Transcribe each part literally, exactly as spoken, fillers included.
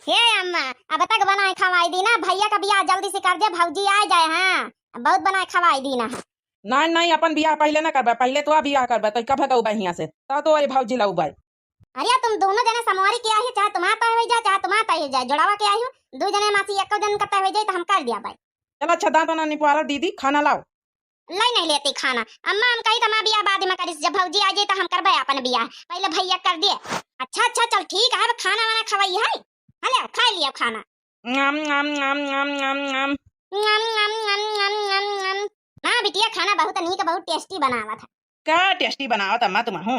हे अम्मा, अब तक बनाए खवाई दी ना, भइया का बियाह जल्दी से कर दे, भौजी आइ जाए। हाँ, बहुत बनाए खवाई दी ना। नाहीं, नाहीं, अपन बियाह पहिले ना करबे, पहिले तो बियाह करबे, तो कब गउबे हियाँ से, तो, तो अरे भौजी लउबे। अरे तुम दुनो जने समोरी के आइहो, चाहे तुम्हार तय होइ जाए, चाहे तुम्हार तय होइ जाए, जोड़ावा के आइहो, दुइ जने मासी एक्को जन का तय होइ जाए, तो हम कर दिया भाई। चलो अच्छा, दाँत ना निपुआरा दीदी, खाना लाओ। लै नहीं लेती खाना। अम्मा, हम कही त हमार बियाह बाद में करिस, जब भौजी आ जाई त हम करबे अपन बियाह, पहिले भइया कर दिए। अच्छा, अच्छा, चल ठीक है, अब खाना वाना खवाई है। हले, खाइ लिया खाना। नाम, नाम, नाम, नाम, नाम, नाम। नाम, नाम, नाम, नाम, नाम, नाम। हाँ बिटिया, खाना बहुत नीक, बहुत tasty बनावत है। का tasty बनावत अम्मा तुम हो?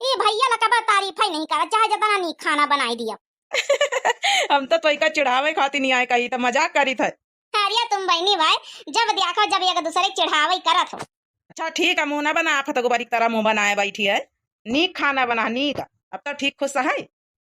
ई भइया ला कबो तारीफ ही नहीं करत, चाहे जितना नीक खाना बनाई दिया। हम तो तोइका चिढ़ावे खातिर नहीं आए, कही तो मजाक करी थे। अरे तुम बहिनी भाई, जब देखो जब एक दूसरे के चिढ़ावे करत हो। अच्छा ठीक है, मुँह ना बना, आफत को बारीक तरह मुँह बनाए बैठी है। नीक खाना बना, नीक। अब तो ठीक खुश है।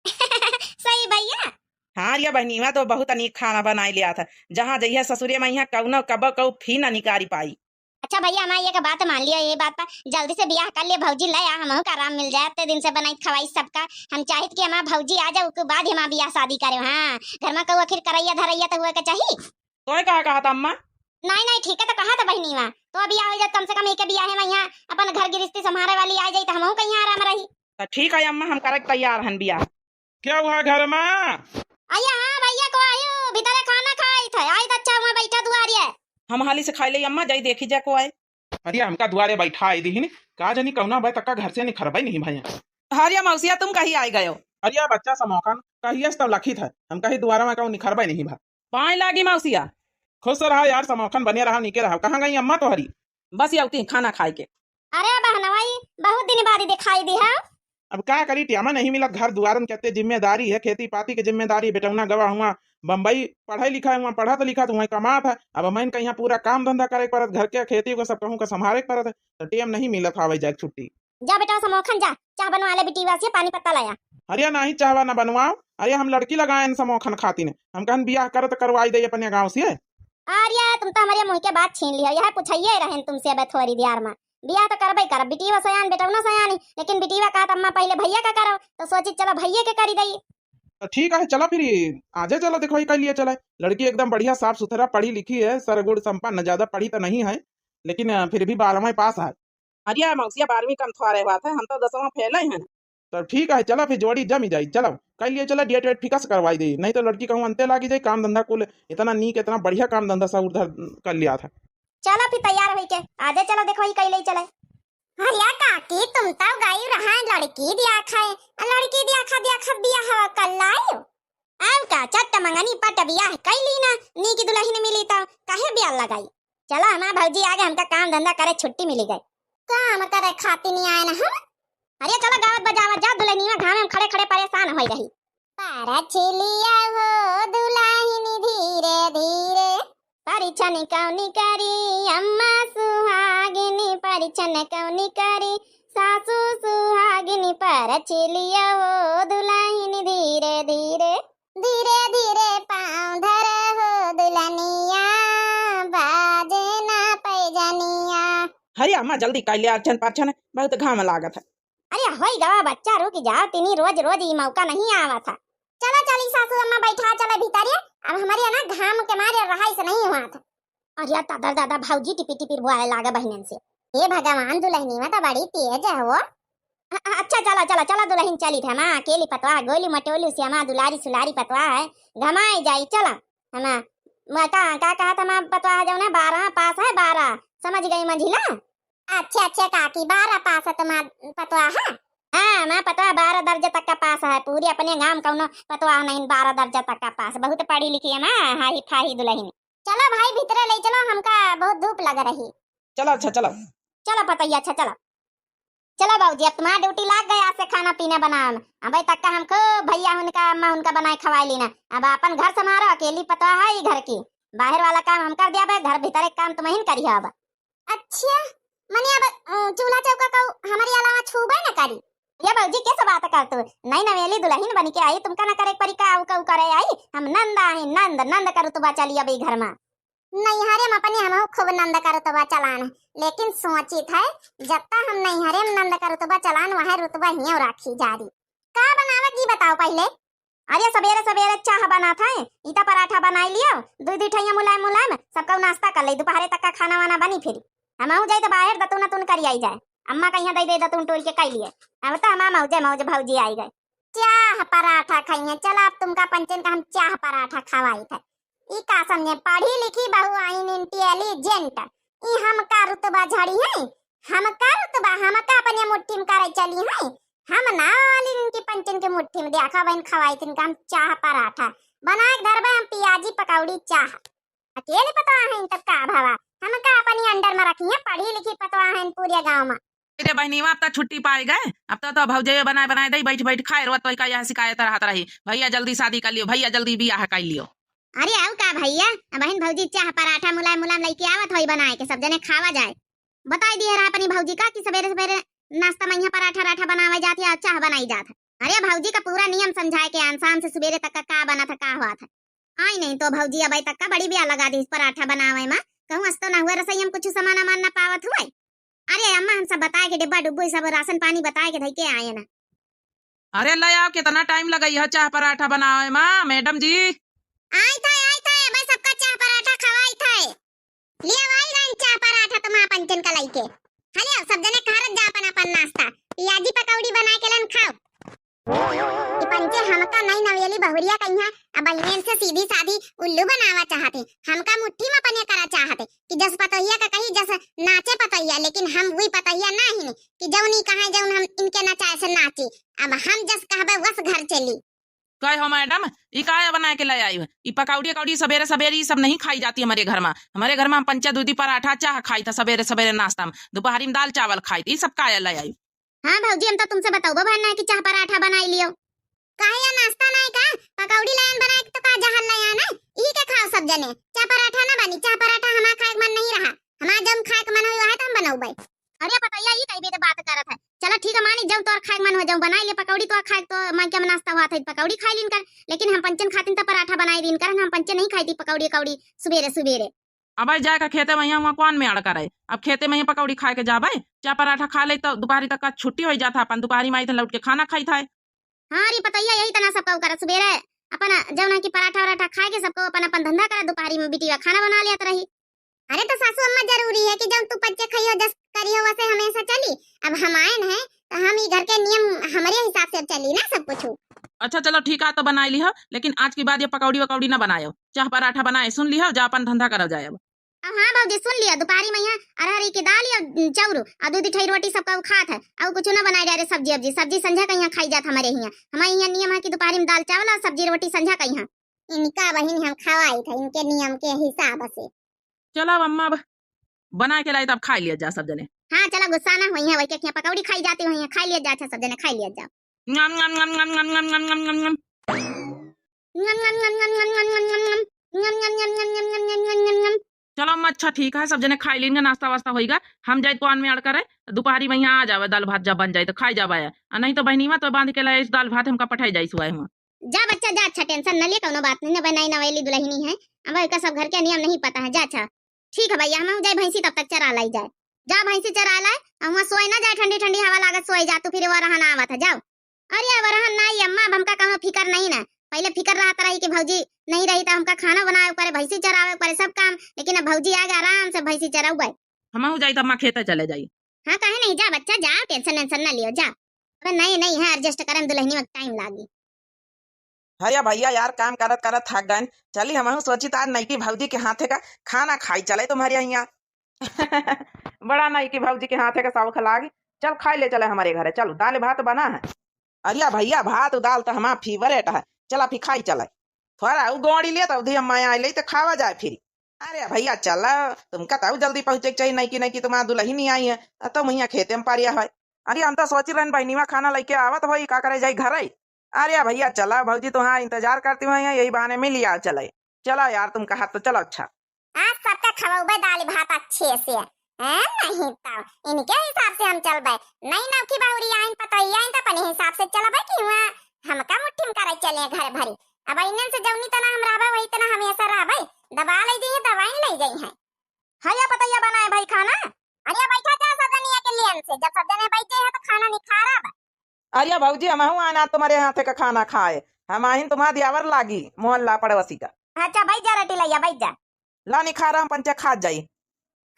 सही भइया। हाँ रे बहिनी, वहाँ तो बहुत नीक खाना बनाए लिया था। जहाँ जइहे ससुरे में, यहाँ कौनो कबो कौ फी ना निकारी पाई। अच्छा भइया, हमार एक बात मान लियो, ये बात पर जल्दी से बियाह कर लियो, भौजी ले आ, हमहू का आराम मिल जाए। इतने दिन से बनाई खवाई सबका, हम चाहित कि हमार भौजी आ जाए, उसके बाद ही हमार बियाह शादी करे। हाँ, घर में कहू आखिर करैया धरैया तो हुए के चाही। तोय का कहत अम्मा? नहीं, नहीं, ठीक है तो कहत बहिनी वा, तो बियाह हो जात, कम से कम एक बियाह में यहाँ अपन घर गृहस्थी संभारे वाली आ जाई तो हमहू कहीं आराम रही। तो ठीक है अम्मा, हम करे के तैयार हन बियाह। क्या हुआ घर में? अय्या, हाँ भइया को आयो, भीतरे खाना खाई थे, आई तो अच्छा हुआ बैठा दुआरिये। हम हाली से खाई ले अम्मा, जाई देखी जा को आए। अरे हमका दुआरे बैठा आई दीहिन, का जानी कौना बे तक्का घर से निखरबे नहीं भइया। अरे मौसिया, तुम कहीं आई गयो? अरे बच्चा समोखन, कहिए से तब लखित है, हम कहीं दुआरा में कहूँ निखरबे नहीं भा। पाए लागी मौसिया। खुश रहा यार समोखन, बने रहा, नीके रहा। कहाँ गई अम्मा तोहरी? बस ये अउती खाना खाए के। अरे बहनवा, ई बहुत दिन बाद दिखाई दी है। अब का करी, टेमा नहीं मिलत, घर दुआरन के अत्ते जिम्मेदारी है, खेती पाती के जिम्मेदारी, बेटौना गवा हुआ बम्बई पढ़े लिखा है, हुआ पढ़त लिखत हुआ कमात है। अब हमन का यहाँ पूरा काम धंधा करे के परत, घर के खेती को सब कहूँ का संभारे के परत है, तो टेम नहीं मिलत आवे जाए के छुट्टी। जा बेटा समोखन जा, चाह बनवा ले बिटिया से, पानी पत्ता लाया। अरे नाही चाहवा ना बनवाओ, अरे हम लड़की लगाएन समोखन खातिन, हम कहन बियाह करत करवाई दे अपने गाँव से। अरे तुम तो हमारे मुँह के बात छीन लियो, यह पूछाइए रहेन तुमसे अब थोड़ी देर में। बियाह तो करबे करब, बिटिया सयान, बेटौना सयानी, लेकिन बिटिया कहत अम्मा पहिले भइया का करो, तो सोची चलो भइया के करी दई। तो ठीक है, चलो फिर आजे चलो, देखो ही कर लिए चले। लड़की एकदम बढ़िया साफ सुथरा पढ़ी लिखी है, सरगुण संपन्न, ज्यादा पढ़ी तो नहीं है, लेकिन अ, फिर भी बारहवीं पास है। अरे मौसिया, बारहवीं कम थोड़े हुआ था, हम तो दसवाँ फेल हैं। तो ठीक है, चलो फिर जोड़ी जमी जाई, चलो कर लिए चलो, डेट वेट फिक्स करवाई दे, नहीं तो लड़की कहूँ अंते लागी जाई, काम धंधा कुल इतना नीक, इतना बढ़िया काम धंधा सब उधर कर लिया था। चलो फिर तैयार होई के आजे चलो, देखो ही कैले चले। अरे काकी, तुम तो गई रहा लड़की दिया खाए, आ लड़की दिया खा दिया खा बियाह कर लायो। अब का चट मंगनी पट बियाह कैली ना, नीक दुलहिन मिली तो काहे बियाह लगाई। चला हमार भौजी आगे, हमका काम धंधा करे छुट्टी मिली गई। काम करे खातिर नहीं आए ना हम। अरे चला गावत बजावत जा, दुलहिनिया घामे में खड़े खड़े परेशान होई रही। परछिलिया हो दुलहिन धीरे धीरे। परिछन कौनी करी अम्मा सुहागिनी, परिछन कौनी करी सासू सुहागिनी। परछिलिया हो दुलहिन धीरे धीरे। धीरे धीरे पाँव धरे हो दुलनिया, बाजे ना पैजनिया। हरे अम्मा, जल्दी कर ले, अर्छन पर्छन, बहुत घाम लागत है। अरे होई गवा बच्चा, रुक जाओ, तिनी रोज रोज ई मौका नहीं आवा था। चला चली सासू अम्मा, बैठा चले भीतरिया, अब हमारे ना घाम के मारे रहाई से नहीं हुआ था। अरे दादा दादा, भौजी टिपी टिपी बुआए लागे बहिनन से। हे भगवान, दुलहिनी में तो बड़ी तेज है वो। अ-, अ-, अच्छा, चला, चला, चला, दुलहिन चली थे। हमार अकेली पतवा, गोली मटोली से हमार दुलारी सुलारी पतवा है, घमाई जाई, चला। हमार, म-, का, का कहत हमार पतवा है, जौन है, बारह पास है, बारह, समझ गई मंझिला? अच्छे, अच्छे काकी, बारह पास है तुम्हार पतवा है? हाँ, हमार पतवा बारह दर्जा तक का पास है, पूरे अपने गांव कौनो पतवा नहीं, बारह दर्जा तक का पास, बहुत पढ़ी लिखी है हमार, हाही फाही दुलहिन। चलो भाई, भीतरे ले चलो, हमका बहुत धूप लग रही। चलो, अच्छा, चलो। चलो पतैया, अच्छा, चलो। चलो बाबूजी, अब तुम्हार ड्यूटी लाग गया से खाना पीना बनावे में। अबे तक का हमको भैया उनका, अम्मा उनका बनाए खवाए लेना। अब अपन घर संभारो, अकेली पतवा है ई घर की। बाहर वाला काम हम कर दिया बे, घर भीतर एक काम तुम ही करियो अब। अच्छा, मने अब, अ, चूल्हा चौका को हमारे अलावा छूबे न करी। ये बाबूजी, कैसे बात कर तू? नई नवेली दुलहिन बन के आई, तुमका ना करे परी का, ऊ का ऊ करे आई? हम नंद आई, नंद, नंद का रुतबा चली अब ई घर में। नैहरे में अपने हमहू खूब नंद का रुतबा चलान, लेकिन सोचित है, जत्ता हम नैहरे में नंद का रुतबा चलान, वह रुतबा हियों राखी जारी। का बनावे की बताओ पहिले? अरे सबेरे सबेरे चाह बनात है, ई त पराठा बनाई लियो, दुइ दुइ ठइया मुलायम मुलायम, सबका नाश्ता कर ले, दुपहरे तक का खाना वाना बनी फिरी। हमहू जाई त बाहर दतुन अतुन करी आई जाए, अम्मा कहिया दई दे दतुन टोल के कई लिए। अब त हमार मौजे मौज भौजी आई गए। चाह पराठा खाइए, चला अब तुमका पंचन का हम चाह पराठा खवाई थे। ई का समझे, पढ़ी लिखी बहू आइन, intelligent, ई हमका रुतबा झड़ी है, हमका रुतबा, हमका अपने मुट्ठी में करे चली है, हम ना वाली इनकी पंचन के मुट्ठी में। देखा बहन खवाई थी इनका हम चाह पराठा बना के धरबे, हम पियाजी पकौड़ी चाह। अकेले पतवा हैं तब का भवा, हमका अपनी under में रखी है, पढ़ी लिखी पतवा हैं पूरे गाँव में। अरे बहिनीवा, अब त छुट्टी पाए गए, अब त, त भौजैया बनाए बनाए दई, बैठ बैठ खाए, रोज तोहका यह शिकायत रहत रही, भैया जल्दी शादी कर लियो, भैया जल्दी बियाह कर लियो। अरे आऊ का भैया, अब बहिन भौजी चाह पराठा मुलायम मुलायम लइके आवत होई बनाए के, सब जने खावा जाए। बताई दिए रहा अपनी भौजी का कि सबेरे सबेरे नाश्ता में यहाँ पराठा राठा बनावे जात है और चाह बनाई जात है। अरे भौजी का पूरा नियम समझाए के आन शाम से सुबेरे तक का, का बनत है, का होत है। आई नहीं तो भौजी अबे तक का बड़ी बिया लगा दी इस पराठा बनावे में, कहूँ अस्तो ना हुआ रसोई में कुछ सामान अमान ना पावत हुए। अरे अम्मा, हम सब बताए के डिब्बा डुब्बू सब राशन पानी बताए के धई के आए ना। अरे ले आओ, कितना time लगई है चाह पराठा बनावे में, मैडम जी। आई थे, आई थे, अबे सबका चाह पराठा खवाई थे। लिया आई रहन चाह पराठा तुम्हार पंचन का लइके। हलिया सब जने खारत जा अपन अपन नाश्ता, पियाजी पकौड़ी बनाए के लन खाओ। ई पंचे हमका नई नवेली बहुरिया कहिया, अब बहिनेन से सीधी साधी उल्लू बनावा चाहत है, हमका मुट्ठी में अपने करा चाहत है कि जस पतोहिया का कही जस नाचे पतोहिया, लेकिन हम वही पतोहिया ना ही कि जौन ई कहे जौन हम इनके नचाए से नाची। अब हम जस कहबे वस घर चली। कहे हो मैडम, ई का बनाए के ले आई हो? ई पकौड़ी अकौड़ी सबेरे सबेरे ई सब नहीं खाई जाती हमारे घर में। हमारे घर में हम पंचे दूधी पराठा चाह खाई था सबेरे सबेरे नाश्ता में, दोपहरी में दाल चावल खाई था, ई सब का ले आई? हाँ भौजी, हम तो तुमसे बतौबो भर ना कि चाह पराठा बनाई लियो। काहे या नाश्ता नहीं का? पकौड़ी लायन बनाए के तो का जहर लायन है? इही के खाओ सब जने। चाह पराठा ना बनी, चाह पराठा हमार खाए के मन नहीं रहा। हमार जौन खाए के मन होई वह तो हम बनौबे। अरे पतैया, ई कई बेर बात करत है। चला ठीक है मानी, जौन तोर खाए के मन हो जौन बनाई ले पकौड़ी, तोर खाए के तो माई के नाश्ता हुआ था पकौड़ी खाई लीन कर, लेकिन हम पंचन खातिन तो पराठा बनाई दीन कर, हम पंचन नहीं खाई थी पकौड़ी अकौड़ी सुबेरे सुबेरे। अबे जाए का खेते में यहाँ, वहाँ कौन मेड़ करे? अब खेते में यहाँ पकौड़ी खाए के जाबे, चाह पराठा खा ले तो दुपहरी तक का छुट्टी हो जात है, अपन दुपहरी में आई तो लौट के खाना खाई था। हाँ रे पतैया, यही तना सब कऊ करा, सुबेरे अपन जौन है कि पराठा वराठा खाए के सबको अपन अपन धंधा करा, दुपहरी में बिटिया खाना बना लियत रही। अरे तो सासू अम्मा, जरूरी है कि जौन तू पंचे खइयो जस करियो वसे हमेशा चली? अब हम आयन है तो हम ई घर के नियम हमरे हिसाब से अब चली ना सब कुछ। अच्छा चलो ठीक है, तो बनाई लिहो, लेकिन आज के बाद ये पकौड़ी वकौड़ी ना बनायो, चाह पराठा बनाए, सुन लिहो, जा अपन धंधा करो जाए अब। अब हाँ भौजी सुन लिया, दुपहरी में यहाँ अरहरी की दाल या चौरू और दूध ठई रोटी सब कऊ खात है, और कुछ ना बनाए डारे सब्जी अब्जी, सब्जी संझा का यहाँ खाई जात हमारे यहाँ। हमारे यहाँ नियम है कि दुपहरी में दाल चावल और सब्जी रोटी संझा का यहाँ। इनका बहिन हम खवाई था इनके नियम के हिसाब से। चलो अब अम्मा, अब बना के लाई तब खाई लिया जा सब जने। हाँ चला, गुस्सा ना होई है, वही के खिया पकौड़ी खाई जाती हुई है, खाई लिया जा, अच्छा सब जने खाई लिया जा। नम, नम, नम, नम। नम, नम, नम, नम, नम, नम, नम, नम। नम, नम, नम, नम, नम, नम, नम, नम। नम, नम, नम, नम, नम, नम, नम, नम। चलो अम्मा, अच्छा ठीक है, सब जने खाई लेंगे, नाश्ता वास्ता होइगा, हम जाए कौन में अड़ करे, दुपहरी में यहाँ आ जावे, दाल भात जब बन जाए तो खाई जावे, आ नहीं तो बहनीवा तो बांध के लाए इस दाल भात हमका पठाई जाए सुबह में। जा बच्चा जा, अच्छा tension न ले, कौनो बात नहीं, न बनाई नवेली दुल्हनी है, अब एका सब घर के नियम नहीं पता है, जा अच्छा। ठीक है भैया, हम जाए भैंसी तब तक चरा लाई जाए। जा भैंसी चरा लाए, और वहाँ सोए ना जाए ठंडी ठंडी हवा लागत सोए जा, तू फिर वो रहन आवत है, जाओ। अरे अब रहन ना आई अम्मा, अब हमका कौनो फिकर नहीं ना, पहले फिकर रहत रही कि भौजी नहीं रही तो हमका खाना बनावे पड़े, भैंसी चरावे पड़े, सब काम, लेकिन अब भौजी आ गए आराम से भैंसी चराऊ गए। हमहू जाई तो अम्मा खेते चले जाई। हाँ काहे नहीं, जा बच्चा जा, tension वेंशन ना लियो, जा। अबे नहीं नहीं है, adjust करे में दुल्हनी में time लागी। अरे भैया यार, काम करत करत थक गए, चली हमहू सोची तो आज नईकी भौजी के हाथे का खाना खाई चले तुम्हारे यहाँ। बड़ा नईकी भौजी के हाथे का शौक लागी, चल खाई ले चले हमारे घरे, चलो दाल भात बना है। अरे भैया भात दाल तो हमार favourite है, चला फिर खाई चले। थोड़ा उ गोड़ी ले तो उधी अम्मा आई ले तो खावा जाए फिर। अरे भैया चला, तुमका तो जल्दी पहुँचे के चाहिए, नईकी नईकी तुम्हार दुल्हनी आई है, आ तुम यहाँ खेते में पारिया है। अरे हम तो सोची रहन बहनीवा खाना लेके आवत होई, का करे जाई घरे। अरे भैया चला, भौजी तो हाँ इंतजार करती हुई है, यही बहाने मिल लिया चले। चला यार तुमका हाथ तो चलो अच्छा। आज सबका खवौबे दाल भात अच्छे से। हैं, नहीं तो इनके हिसाब से हम चलबे। नहीं नौकी बहुरी आइन पतोई आइन तो अपने हिसाब से चलबे कि हुआ हमका मुट्ठी में करे चले घर भरी। अब इनन से जौनी तना हम रहबे वही तना हमेशा रहबे। दबा ले जाइए, दवाई ले जाई है। है या पतैया बनाए भाई खाना? अरे बैठा जा सब जनिया के लिए से, जब सब जने बैठे हैं तो खाना नहीं खा रहा बा। अरे भौजी हमहू आना तुम्हारे हाथे का खाना खाए। हम आहिन तुम्हार दियावर लागी, मोहल्ला पड़ोसी का। अच्छा, बैठ जा रे टिलैया, बैठ जा। ला निखारा, हम पंचे खात जाई।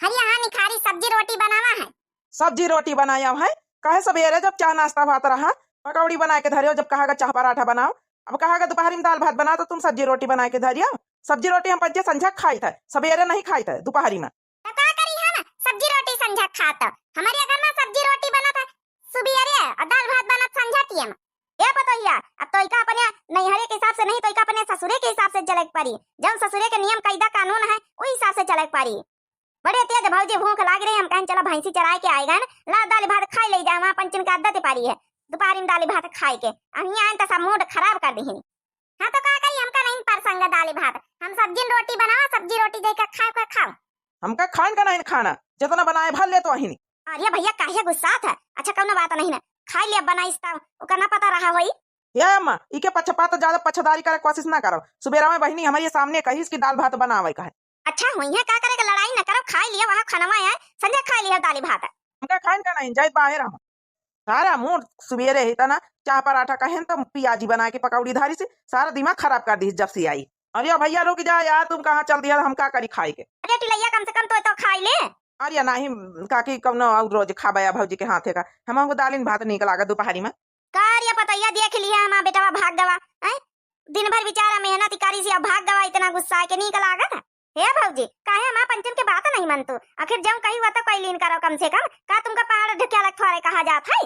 अरे हाँ निखारी, सब्जी रोटी बनावा है। सब्जी रोटी बनाया है? काहे सबेरे जब चाह नाश्ता भात रहा, पकौड़ी बनाए के धरियो, जब कहा गा चाह पराठा बनाओ, अब कहा गा दोपहरी में दाल भात बनाओ, तो तुम सब्जी रोटी बनाए के धरियो। सब्जी रोटी हम पंचे संझा खाई था, सबेरे नहीं खाई था दोपहरी में। तो का करी हम, सब्जी रोटी संझा खात? हमारे घर में सब्जी रोटी बनत है सुबेरे और दाल भात बनत संझा टियम। ए पतोहिया, अब तोइका अपने नैहरे के हिसाब से नहीं, तोइका अपने ससुरे के हिसाब से चले के पड़ी। जौन ससुरे के नियम कायदा कानून है, वही हिसाब से चले के पड़ी। बड़े तेज भौजी भूख लाग रही, हम कहें चलो भैंसी चराए के आए गए, ला दाल भात खाई ले जाए, वहाँ पंचन का आदत पड़ी है दोपहरी में दाल भात खाए के। अब यहाँ आए तो सब मूड खराब कर दी। हाँ तो का करी, हमका नहीं पसंद है दाल भात, हम सब्जी रोटी बनावा, सब्जी रोटी जाकर खाए के खाओ। हमका खान का नहीं खाना, जितना बनाए भर ले तो अहिनी। अरे भैया काहे गुस्सात है? अच्छा कौनो बात नहीं ना, खाई लिया बनाइस तब, ओकर ना पता रहा होई। ए अम्मा, इके पक्षपात ज्यादा पक्षदारी करे कोशिश ना करो। सुबेरा में बहिनी हमारे सामने कहिस कि दाल भात बनावे का है। अच्छा हुई है का करे के लड़ाई ना करो, खाई लिया वहाँ खानवा है, संझा खाई लिया दाल भात। हमका खान का नहीं, जाइत बाहर हम। सारा मूड सुबेरे ही तना चाह पराठा कहेन तो पियाजी बना के पकौड़ी धारी से सारा दिमाग खराब कर दी जब से आई। अरे भैया रुक जा यार, तुम कहाँ चल दिया, हम का करी खाई के? अरे टिलैया कम से कम तो, तो खाई ले। अरे नहीं काकी, कौनो और रोज खाबे या भौजी के हाथे का, हम हमको दालिन भात नीक लागा दोपहरी में। का रे पतैया देख लिया हमार बेटवा भाग गवा, हैं? दिन भर बेचारा मेहनत करी से अब भाग गवा, इतना गुस्सा के नीक लागत है। हे भौजी, काहे हमार पंचन के बात नहीं मन तू? आखिर जौन कही हुआ तो कैलीन करो कम से कम, का तुमका पहाड़ ढकेला थोड़े कहा जात है?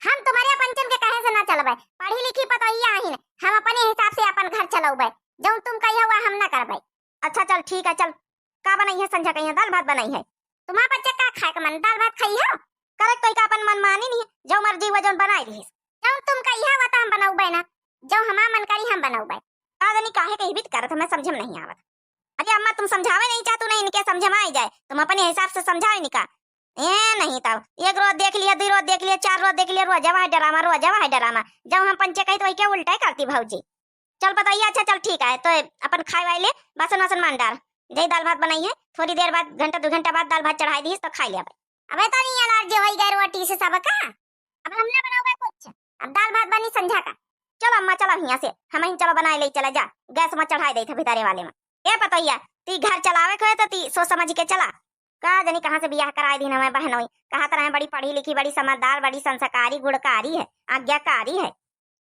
हम तुम्हारे पंचन के कहे से ना चलबे, पढ़ी लिखी पतोहिया आहिन, हम अपने हिसाब से अपन घर चलौबे, जौन तुम कहियो हुआ हम ना करबे। अच्छा चल ठीक है, चल का बनाई है संझा कहिया? दाल भात बनाई है। तुम्हार बच्चा का खाए के मन, दाल भात खाई हो? करे कोई का अपन मन मानी नहीं, जो मर्जी हुआ जौन बनाई रही। जौन तुम कहिया हुआ तो हम बनौबे ना, जो हमार मन करी हम बनौबे। का जानी काहे कही भी करत, हमें समझे में नहीं आवत। अरे अम्मा तुम समझावे नहीं चाहतू, नहीं इनके समझे में आई जाए, तुम अपने हिसाब से समझाओ इनका। ए नहीं तब एक रोज देख लिया, दो रोज देख लिया, चार रोज देख लिया, रोज वही ड्रामा, रोज वही ड्रामा। जब हम पंचे कही तो वही क्या उल्टा ही करती भौजी। चल पतोहिया, अच्छा चल ठीक है, तो अपन खाए वाए ले, बासन वासन मान डार, जय दाल भात बनाई है, थोड़ी देर बाद घंटा दो घंटा बाद दाल भात चढ़ाई दी तो खाई लिया भाई। अबे तो नहीं एलर्जी होई गए रोटी से सबका, अब हम ना बनाओगे कुछ, अब दाल भात बनी संझा का। चल अम्मा चल, अब यहाँ से हम ही चलो बनाए ले चला जा, गैस में चढ़ाई दे थे भीतरे वाले में। ए पतोहिया, ती घर चलावे के होए तो ती सोच समझ के चला। का जानी कहाँ से बियाह कराए दिन हमें बहनोई, कहा तरह बड़ी पढ़ी लिखी, बड़ी समझदार, बड़ी संस्कारी, गुणकारी है, आज्ञाकारी है।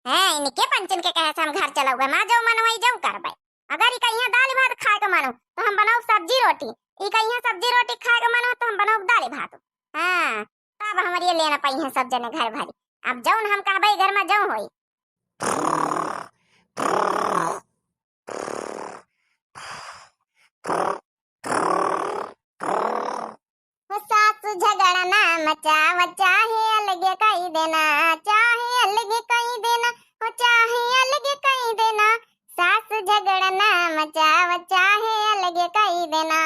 हैं, इनके पंचन के कहे से हम घर चलौबे, माँ जौ मन वही जौ करबे। अगर ई कहिया दाल भात खाए के मानो, तो हम बनाउब सब्जी रोटी। ई कहिया सब्जी रोटी खाए के मानो, तो हम बनाउब दाल भात। हाँ, तब हमरे लेना पाई हैं सब जने घर भरी। अब जौन हम कहबे घर में जौ होई। हो सासु झगड़ा ना मचावा, चाहे अलगे कई देना, चाहे अलगे कई देना, हो चाहे अलगे कई देना। सासु झगड़ा ना मचावा, चाहे अलगे कई देना।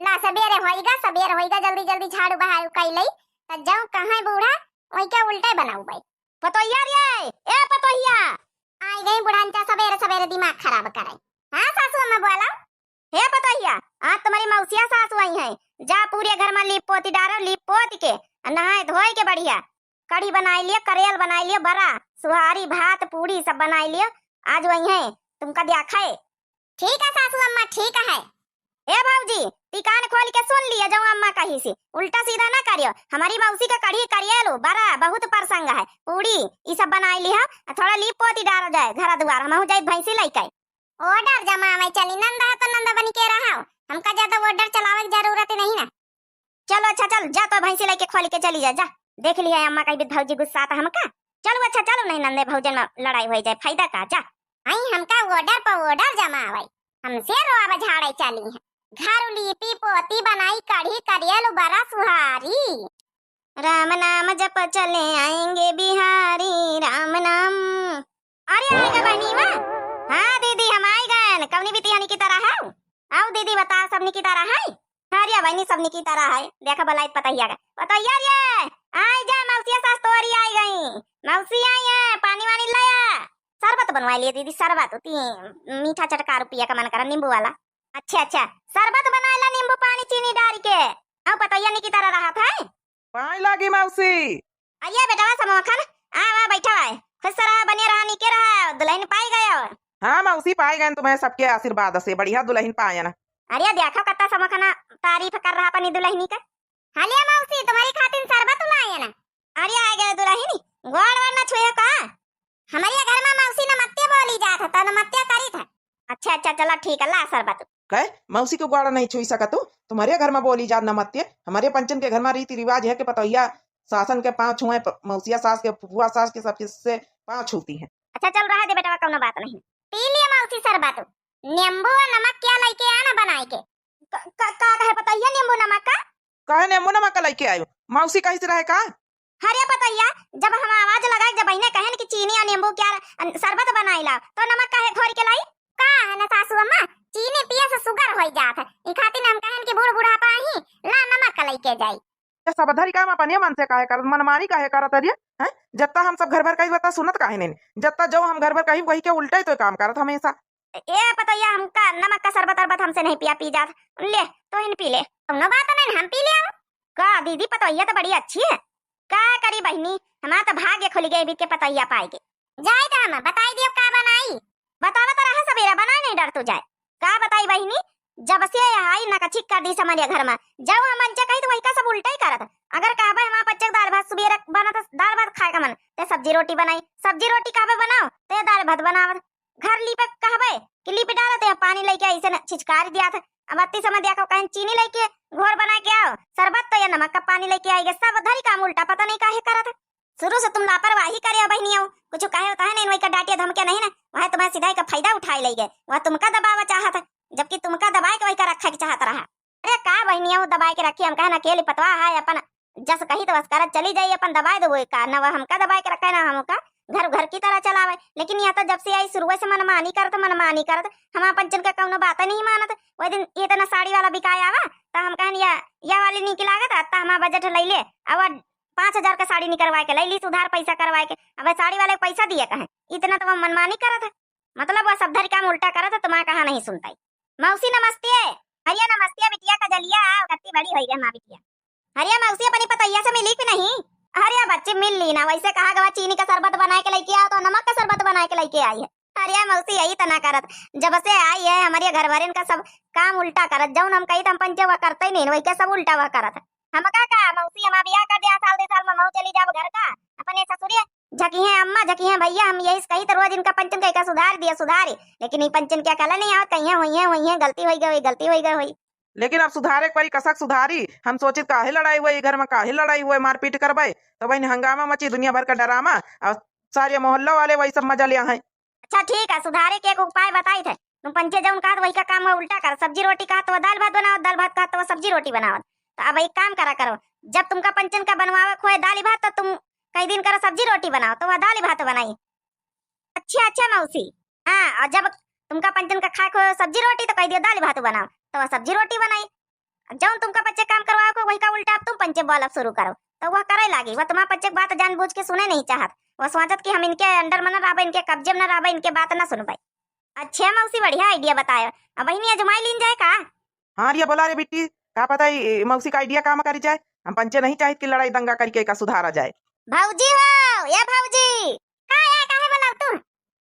ला सबेरे होइगा, सबेरे होइगा, जल्दी जल्दी झाड़ू बहारू कई लई, त जौ कहाँ बूढ़ा, वही के उल्टे बनाउबे। पतोहिया रे, ए पतोहिया। आई गई बुढ़ांचा, सबेरे सबेरे दिमाग खराब करे। हाँ सासु अम्मा बोला। हे पतोहिया, आज तुम्हारी मौसिया सासु आई हैं, जा पूरे घर में लीप पोती डारो, लीप पोत के, आ नहाए धोए के बढ़िया। कढ़ी बनाई लियो, करेल बनाई लियो, बरा, सुहारी, भात, पूड़ी सब बनाई लियो। आज वही हैं, तुमका दिया खाए। ठीक है सासु अम्मा, ठीक है। ए भौजी, ती कान खोल के सुन लियो, जौ अम्मा कही सी, उल्टा सीधा ना करियो। हमारी मौसी का कढ़ी करिएलो, बरा, बहुत प्रसंग है, पूड़ी, ई सब बनाई लिहा, आ थोड़ा लीप पोती डाल जाए, घर दुआर, हमहू जाई भैंसी लइके। Order जमावे चली, नंद है तो नंद बन के रहो, हमका ज्यादा order चलावे की जरूरत नहीं ना। चलो अच्छा चल, जा तो भैंसी लेके खोल के चली जा, जा। देख लिया अम्मा कही भौजी गुस्सा था हमका। चलो अच्छा चलो, नहीं नंदे भौजन में लड़ाई हो जाए, फायदा का, जा। आई हमका order पर order जमावे, हमसे रोब झाड़े चली है। घर लीपी पोती बनाई कढ़ी करियल बरा सुहारी। राम नाम जप चले आएंगे बिहारी, राम नाम। अरे आएगा बहनी वा। हाँ दीदी हम आई गए, कौनी बिटिया निकी तरह है? आओ दीदी, बता, सब निकी तरह है? अरे बहनी, सब निकी तरह है। देखा बलाइत पतोहिया का। पतोहिया रे, आई जा, मौसिया सास तोरी आई गई। मौसी आई है, पानी वानी लाया। शरबत बनवा लिए दीदी, शरबत होती मीठा चटकार पिया का मन करा, नींबू वाला। अच्छा अच्छा, शरबत बनाए ला नींबू पानी चीनी डाल के। आओ पतोहिया निकी तरह रहा था। पाई लागी मौसी। आइए बेटवा समोखन, आ, आ, बैठा है। खुश रहा, बने रहा, नीके रहा, दुलहिन पाई गयो। हाँ मौसी, पाई गयन तुम्हें सबके आशीर्वाद से, बढ़िया दुलहिन पायन। अरे देखो कत्ता समोखना तारीफ कर रहा अपनी दुलहिनी का। हलिया मौसी, तुम्हारी खातिर शरबत लायन। अरे आए गए दुलहिनी, गोड़ वोड़ न छुए का? हमरे घर मा मौसी नमत्ते बोली जात है, तो नमत्ते करी था। अच्छा, अच्छा, चला ठीक है, ला शरबत। कहे, मौसी के गोड़ नहीं छुई सकत तू? तुम्हरे घर मा बोली जात नमत्ते, हमरे पंचन के घर मा रीति रिवाज है कि पतोहिया सासन के पाँव छुए, प-, मौसिया सास के, फुआ सास के, सबके से पाँव छूती है। अच्छा, चल रहा दे बेटवा, कौनो बात नहीं। पी लिया मौसी शरबत, नींबू और नमक क्या लेके आना बनाए के। क-, क-, का कहे पतोहिया, नींबू नमक का? काहे नींबू नमक का लेके आयो? मौसी कहित रहे का? अरे पतोहिया, जब हम आवाज लगाए, जब बहिने कहन कि चीनी और नींबू क्या, अ, शरबत बनाई ला, तो नमक काहे घोर के लाई? का है ना सासू अम्मा, चीनी पिए से sugar होई जात है, ई खातिर हम कहन कि बूढ़ बुढ़ापा ही ला नमक का लेके जाई। ये सब धरी काम अपने मन से काहे करत, मनमानी काहे करत अरे? हैं? जत्ता हम सब घर भर कही बता सुनत काहे नहीं? जत्ता जो हम घर भर कही वही के उल्टा ही तो काम करत हमेशा। ए पतोहिया, हमका नमक का शरबत अरबत हमसे नहीं पिया पी जात। ले, तोहिन पी ले। कौनो बात नहीं, हम पी ले। का दीदी, पतोहिया तो बड़ी अच्छी है। का करी बहिनी, हमार तो भाग्य खुल गए बीत के पतोहिया पाए के। जाए तो हम बताई दियो का बनाई। बतावा तो रहा सबेरा, बनाए नहीं डर तू जाए। का बताई बहिनी, जब से आई नकचिक कर दी समरिया घर में। जब हम पंचे कही तो वही का सब उल्टा ही करत। अगर कहबे हमार पंचे दाल भात सुबेरा बनत, दाल भात खाए का मन, ते सब्जी रोटी बनाई। सब्जी रोटी कहबे बनाओ, ते दाल भात बनावत। घर लीपे कहबे कि लीप डालत है, पानी लेके ऐसे न छिचकार दिया था। अब अति समय दिया को कहीं चीनी लेके घोर बना के आओ, शरबत तो या नमक का पानी लेके आई गए, सब धरी काम उल्टा, पता नहीं काहे करत है। शुरू से तुम लापरवाही करे हो बहनियों, कुछ कहे होता है नहीं, वही का डांटिया धमके नहीं ना, वह तुम्हें सीधा का फायदा उठाए ले गए, वह तुमका दबावा चाहत है, जबकि तुमका दबाए के वही का रखा के चाहत रहा। अरे का बहनिया, वो दबाए के रखी, हम कहन अकेली पतवा है, अपन जस कही तो बस करत चली जाई, अपन दबाए देबो का, न वो हमका दबाए के रखे, ना हमका घर, घर की तरह चलावे। लेकिन यह तो जब से आई शुरुए से मनमानी करत, मनमानी करत, हम अपन जन का कौनो बात नहीं मानत। वही दिन ये तना साड़ी वाला बिकाए आवा, तो हम कहन या, या वाली नीक लागत, अत्ता हमार बजट ले ले, अब पाँच हजार का साड़ी निकलवाए के ले ली, उधार पैसा करवाए के, अब साड़ी वाले पैसा दिए कहें, इतना तो वो मनमानी करत है। मतलब वह सब धरी काम उल्टा करत है, तुम्हारा कहा नहीं सुनता ही। मौसी नमस्ते। अरे नमस्ते बिटिया, कजलिया आओ, कत्ती बड़ी होई गई हमार बिटिया। अरे मौसी अपनी पतोहिया से मिली कि नहीं? अरे बच्ची मिल ली ना, वैसे कहा गवा चीनी का शरबत बनाए के लेके आओ, तो नमक का शरबत बनाए के लेके आई है। अरे मौसी यही तना करत, जब से आई है हमारे घर वाले का सब काम उल्टा करत, जौन हम कही तो हम पंचे वह करते ही नहीं, वही के सब उल्टा वह करत। हम का का मौसी, हम बियाह कर दिया साल दे साल में मऊ चली जाब घर का, अपने ससुरे झकिहे अम्मा, झकिहे भैया, हम यही से कही तो रोज इनका पंचन कही का सुधार दिया, सुधारी, लेकिन ये पंचन क्या कला नहीं आवत, कहीं हुई है, हुई है, गलती होई गई, गलती होई गई होई। लेकिन अब सुधारे के परी, कसक सुधारी। हम सोचित काहे लड़ाई हुए, ई घर में काहे लड़ाई हुए, मारपीट करबे, तो बहन हंगामा मची, दुनिया भर का डरामा, और सारे मोहल्ला वाले वही सब मजा ले हैं। अच्छा ठीक है, सुधारे के एक उपाय बताई थे। तुम पंचे जौन कहत वही का काम हुआ उल्टा कर, सब्जी रोटी कहत तो दाल भात बनावत, दाल भात कहत तो सब्जी रोटी बनावत। तो अब एक काम करा करो, जब तुमका पंचन का बनवावे खोए दाल भात तो तुम कई दिन करो सब्जी रोटी बनाओ, तो वह दाल भात बनाई। अच्छा अच्छा मौसी, हाँ, और जब तुमका पंचन का खाए खोए सब्जी रोटी तो कह दियो दाल भात बनाओ, तो वह सब्जी रोटी बनाई। जौन तुमका पंचे काम करवाओ को वही का उल्टा अब तुम पंचे बोलब शुरू करो, तो वह करे लागी। वह तुम्हारा पंचे बात जानबूझ के सुने नहीं चाहत, वह सोचत कि हम इनके under में न रहबे, इनके कब्जे में न रहबे, इनके बात न सुनबे। अच्छा मौसी, बढ़िया idea बतायो, अब बहिनी आजमाई लीन जाए का? हाँ रिया, बोला रे बिट्टी, का पता ई मौसी का idea काम करी जाए। हम पंचे नहीं चाहित कि लड़ाई दंगा करके का सुधारा जाए। भौजी हो, ए भौजी। का ए, काहे बोलाव तू?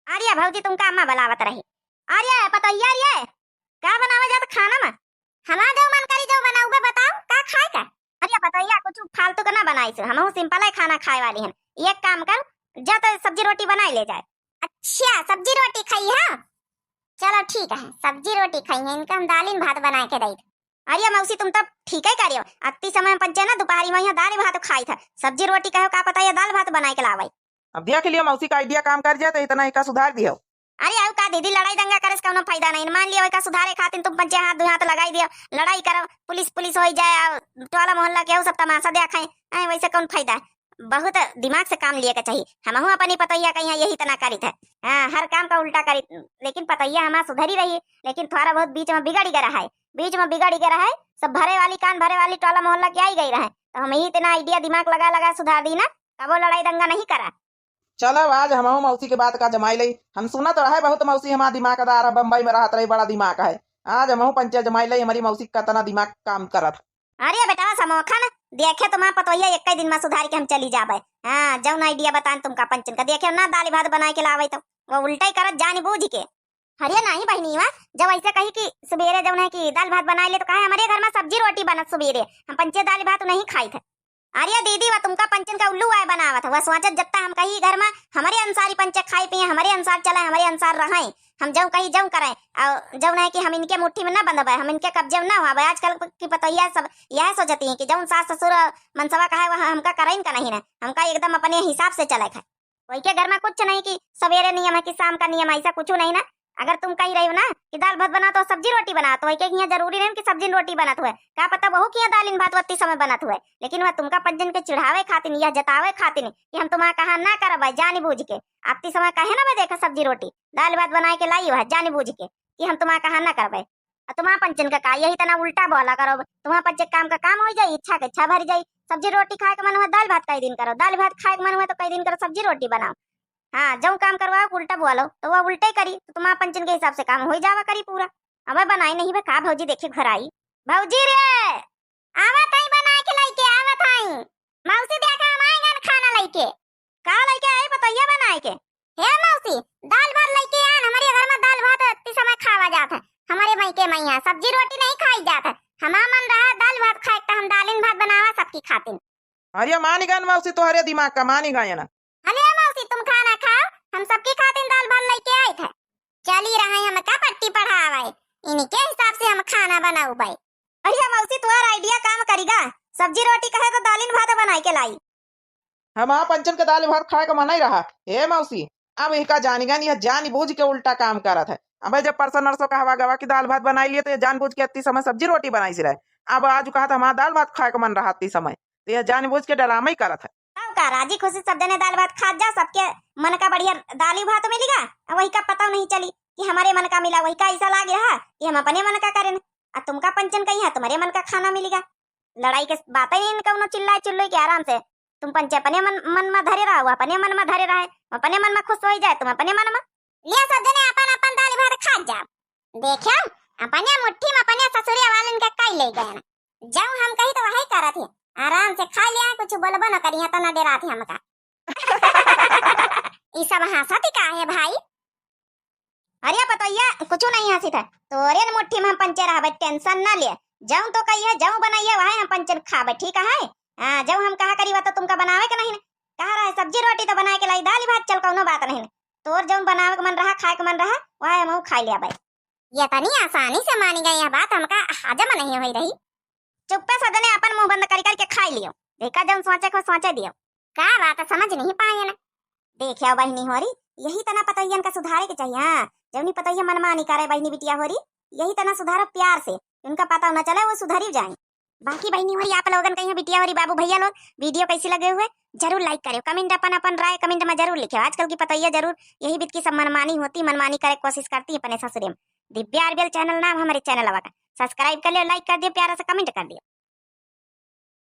अरे भौजी, तुमका अम्मा बोलावत रही। अरे पतोहिया रे, का बनावे जात खाना में? हमार जो मन करी जो बनाऊबे, बताओ का खाए का? अरे पतोहिया, कुछ फालतू का ना बनाई से, हमहू simple है खाना खाए वाली हन। एक काम कर, जा तो सब्जी रोटी बनाई ले जाए। अच्छा, सब्जी रोटी खाई है? चलो ठीक है, सब्जी रोटी खाई है, इनका हम दालिन भात बनाए के दई। अरे मौसी, तुम तो ठीक है करियो, अत्ती समय पंचे ना दोपहरी में यहाँ दाल भात खाई था, सब्जी रोटी कहो का पता ये दाल भात बनाए के लावे। अब देख लियो मौसी का idea काम कर जाए तो इतना इका सुधार दियो। अरे आऊ का दीदी, लड़ाई दंगा करे से कौनो फायदा नहीं, मान लियो इका सुधारे खातिर तुम पंचे हाथ दो हाथ लगाई दियो, लड़ाई करो, पुलिस पुलिस होई जाए, आ टोला मोहल्ला के सब तमाशा देखे, ऐ वैसे कौन फायदा है? बहुत दिमाग से काम लिए के चाहिए। हमहू अपनी पतोहिया कहीं यही तना करित है, हाँ, हर काम का उल्टा करित, लेकिन पतोहिया हमार सुधरी रही, लेकिन थोड़ा बहुत बीच में बिगड़ गया है, बीच में बिगड़ गया है, सब भरे वाली कान भरे वाली टोला मोहल्ला के आई गई रहे, तो हम यही इतना idea दिमाग लगा लगा सुधार दी ना, कबो लड़ाई दंगा नहीं करा। चलो आज हमहू मौसी के बात का जमाई लई, हम सुनत रहे बहुत मौसी हमार दिमागदार है, बम्बई में रहत रही बड़ा दिमाग है, आज हमहू पंचे जमाई लई, हमारी मौसी का तना दिमाग काम करत। अरे बेटा समोखन, देखे तुम्हार पतोहिया एक्कै दिन मा सुधारि के हम चली जाबै। हाँ, जौन idea बताएन तुमका पंचन का, देखे ना दालि भात बनाए के लावै तो वो उल्टै करत जानि बूझि के। अरे नाहीं बहिनिया, जब ऐसे कही कि सुबेरे जौन है कि दालि भात बनाए ले तो कहे हमरे घर मा सब्जी रोटी बनत सुबेरे, हम पंचे दालि भात नहीं खाइत है। अरे दीदी, वह तुमका पंचन का उल्लू आए बनावत है। वह सोचत जत्ता हम कही घर मा हमरे अनुसार ही पंचे खाए पिए, हमरे अनुसार चले, हमरे अनुसार रहे, हम जौन कही जौन करे। और जौन है कि हम इनके मुट्ठी मा ना बंधबे, हम इनके कब्जे मा ना होबे। आजकल की पतोहिया सब यह सोचती हैं कि जौन सास ससुर मनसवा कहे वह हमका करइन का नहीं ना, हमका एकदम अपने हिसाब से चले है। वही के घर मा कुछ नहीं कि सवेरे नियम है कि शाम का नियम है, ऐसा कुछ नहीं ना। अगर तुम कही रही हो ना कि दाल भात बनाओ तो सब्जी रोटी बनाओ, तो वही के हियाँ जरूरी नहीं कि सब्जी रोटी बनत हुए, का पता वहू के हियाँ दालिन भात वत्ती समय बनत हुए, लेकिन वह तुमका पंचन के चिढ़ावे खातिन, यह जतावे खातिन कि हम तुम्हारा कहा ना करब है जानि बूझि के। अत्ती समय कहे ना बे देखा सब्जी रोटी, दाल भात बनाए के लाई है जानि बूझि के कि हम तुम्हारा कहा ना करब है। आ तुम्हार पंचन का का, यही तना उल्टा बोला करो। तुम्हार पंचे काम का काम होइ जाई, इच्छा के इच्छा भरि जाई। सब्जी रोटी खाए के मन हुआ, दाल भात कई दिन करो, दाल भात खाए के मन हुआ तो कई दिन करो सब्जी रोटी बनाओ। हाँ, जौन काम करवाओ उल्टा बोलो तो वह उल्टे करी, तो तुम्हार पंचन के हिसाब से काम होइ जावा करी पूरा। अब बनाई नहीं बे का भौजी, देखे घर आई। भौजी रे, आवत हई बनाए के लइके, आवत हई। मौसी देखा हम आएंगे खाना लइके। का लइके आई पतोहिया बनाए के? हे मौसी, दाल भात लइके आन, हमरे घर मा दाल भात अत्ती समय खावा जात है। हमरे मइके मइहाँ सब्जी रोटी नहीं खाई जात है। हमार मन रहा दाल भात खाए के, त हम दालिन भात बनावा सबकी खातिन। अरे मानि गयन मौसी, तोहरे दिमाग का मानि गयन। अरे मौसी, तुम खाना खाओ, हम सबकी खातिन दाल भात लइके आइत है। चली रहे हमका पट्टी पढ़ावे, इनके हिसाब से हम खाना बनउबे। अरे मौसी, तोहार idea काम करिगा, सब्जी रोटी कहे तो दालिन भात बनाए के लाई। हमार पंचन के दाल भात खाए के मन नहीं रहा। हे मौसी, अब इहका जानि गयन, यह जानि बूझि के उल्टा काम करत है। अबे जब परसों नरसों कहवा गवा कि दाल भात बनाई लिए, तो यह जान बूझि के अत्ती समय सब्जी रोटी बनाइस रहे। अब आज कहत हमार दाल भात खाए के मन रहा अत्ती समय, तो यह जानि बूझि के डरामा ही करत है। तब का, राजी खुशी सब जने दाल भात खात जा, सबके मन का बढ़िया दाली भात मिलिगा। अब वही का पता नहीं चली कि हमरे मन का मिला, वही का ऐसा लाग रहा कि हम अपने मन का करेन। आ तुमका पंचन कही है, तुम्हरे मन का खाना मिलिगा। लड़ाई के बात ही नहीं, कौनो चिल्लाए चिल्लोई के आराम से। तुम पंचे अपने मन, मन मा धरे रहा, वो अपने मन मा धरे रहे, वो अपने मन मा खुश होइ जाए, तुम अपने मन मा। लिया सब जने अपन अपन दाल भात खात जाओ। देखो, अपने मुट्ठी मा अपने ससुरिया वालन के कई ले गए ना। जब हम कही तो वही करत है, आराम से खा लिया, कुछ बोलबो न करिया तो न डरात है हमका। ई सब हंसत का है भाई? अरे पतोहिया, कुछ नहीं हंसित है, तोरे न मुट्ठी मा हम पंचे रहबे, tension ना ले। जौन तो कही है, जौन बनाइए, वह हम पंचे खाबे, ठीक है? हाँ, जौन हम कहा करी, वह तो तुमका बनावे के नहीं न। कहा रहे सब्जी रोटी तो बनाए के लाई, दाल भात चल, कौनो बात नहीं न। तोर जौन बनावे के मन रहा, खाए के मन रहा, वह हम खाई लिया भाई। ये तनी आसानी से मानी गई, यह बात हमका हजम नहीं हुई रही। चुप्पे सदने अपन मुंह बंद करी करी के खाई लियो। देखा जौन सोचे को सोचे दियो। का बात समझ नहीं पाए ना। देखियो बहिनी होरी, यही तना पतोहियन का सुधारे के चाहिए। हाँ, जौनी पतोहिया मनमानी करे बहिनी बिटिया होरी, यही तना सुधारो प्यार से, उनका पता न चले वो सुधरी जाए। बाकी बहिनी होरी आप लोगन कहियो बिटिया होरी बाबू भैया लोग video कैसी लगे हुए जरूर like करियो, comment अपन अपन राय comment मा जरूर लिखियो। आजकल की पतोहिया जरूर यही बितकी सब मनमानी होती, मनमानी करे कोशिश करती अपने ससुरे मा। दिव्या आरबीएल channel नाम हमरे channel का, subscribe कर लियो, like कर दियो, प्यारा सा comment कर दियो।